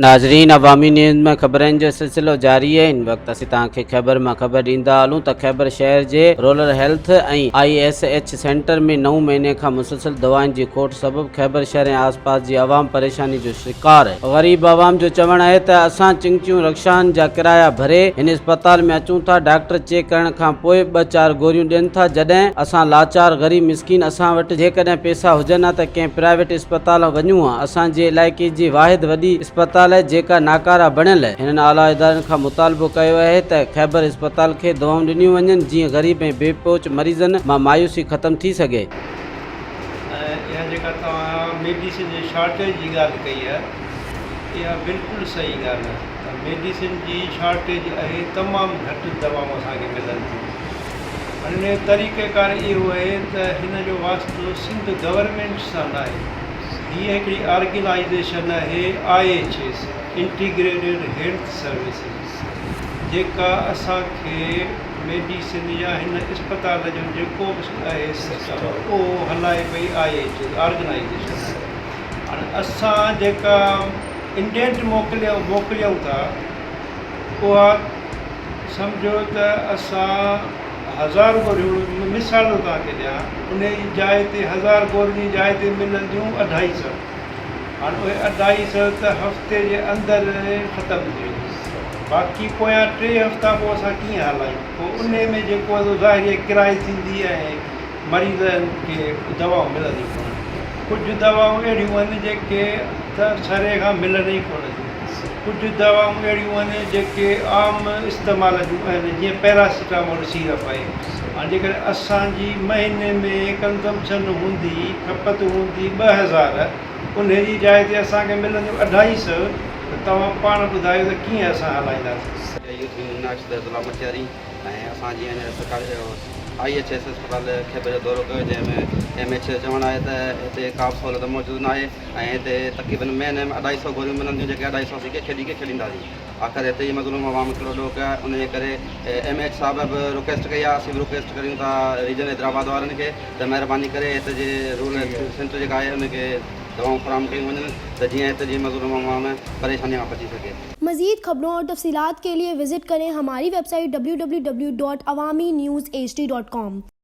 ناظرين عوامي نيوز ۾ خبرن جو سلسلو جاري آهي هن وقت اسين توهان کي خيبر مان خبر ڏيندا هلون ته خيبر شهر جي rural health ۽ I S H centre ۾ نو مهيني کان مسلسل دوائن جي کوٽ سبب خيبر شهر ۽ آس پاس جي عوام پريشاني جو شڪار غريب عوام جو چوڻ آهي ته اسان چنگچيون رڪشائن جا ڪرايا ڀري هن اسپتال ۾ اچون ٿا ڊاڪٽر چيڪ ڪرڻ کان پوء ٻه چار گوريون ڏين ٿا جڏهن اسان لاچار غريب مسڪين اسان وٽ جيڪڏهن پيسا هجن ها ته ڪنهن پرائيويٽ اسپتال وڃون ها، اسان جي علائقي جي واحد وڏي اسپتال آهي جيڪا ناڪاره بڻيل آهي، هنن اعليٰ ادارن کان مطالبو ڪيو آهي ته خيبر اسپتال کي دوائون ڏنيون وڃن جيئن غريب ۽ بي پهچ مريضن مان مايوسي ختم ٿي سگهي. ۽ اها جيڪا توهان ميڊيسن جي شارٽيج جي ڳالهه ڪئي آهي اها بلڪل صحيح ڳالهه آهي ته ميڊيسن جي شارٽيج آهي تمام گهٽ دوائون اسان کي ملن ٿيون. هاڻي ان جو طريقه ڪار اهو آهي ته هن جو واسطو سنڌ گورنمينٽ سان ناهي. هيء هڪڙي آرگنائيزيشن آهي I H S, integrated health services, جيڪا اسان کي ميڊيسن يا هن اسپتال جو جيڪو به آهي سسٽم اهو هلائي پئي I H S organisation آهي. هاڻي اسان جيڪا انڊينٽ موڪليون موڪليون ٿا اها سمجهو ته اسان هزار گوريون مثال ٿو توهان کي ڏيان انهي جي جاء تي هزار گورين جي جاء تي ملنديون اڍائي سئو هاڻي اهي اڍائي سئو ته هفتي جي اندر ختم ٿي وينديون باقي پويان ٽي هفتا پوء اسان ڪيئن هلايون پوء انهي ۾ جيڪو آهي سو ظاهري آهي ڪرائي ٿيندي ۽ مريضن کي دوائون ملنديون ڪونهن. ڪجهه دوائون اهڙيون آهن جيڪي ته سري کان ملن ئي ڪونه ٿيون. ڪجهه دوائون اهڙيون آهن جيڪي عام استعمال جون آهن جيئن پيراسيٽامول سيرپ آهي. هاڻي جيڪڏهن اسان جي مهيني ۾ ڪنزمپشن هوندي، کپت هوندي 2000 انهي جي جاء تي اسان کي ملنديون اڍائي سئو ته توهان پاڻ ٻڌايو ته ڪيئن اسان هلائينداسين. يوٿ يونين ناقص ضلع مٽياري ۽ اسان جي هن سرڪاري I H S اسپتال خيبر جو دورو ڪيو جنهن ۾ ايم ايڇ جو چوڻ آهي ته هتي ڪا به سهولت موجود ناهي ۽ هتي تقريبن مهيني ۾ اڍائي سئو گوريون ملن ٿيون جيڪي اڍائي سئو اسين ڪنهن کي ڏئي ڪنهن کي ڏينداسين آخر هتي جي مظلوم عوام ڪهڙو ڏوهه ڪيو آهي ان جي ڪري ايم ايڇ صاحب به رڪويسٽ ڪئي آهي اسين به رڪويسٽ ڪريون ٿا ريجن حيدرآباد وارن کي ته مهرباني ڪري هتي جي رورل هيلٿ سينٽر جيڪا آهي ان کي دوائون فراهم ڪيون وڃن ته جيئن هتي جي مظلوم عوام پريشاني کان بچي سگهي. مزيد خبرون اور تفصيلات کے لئے وزٽ ڪرين ھماري website W W W dot Awami news H D dot com.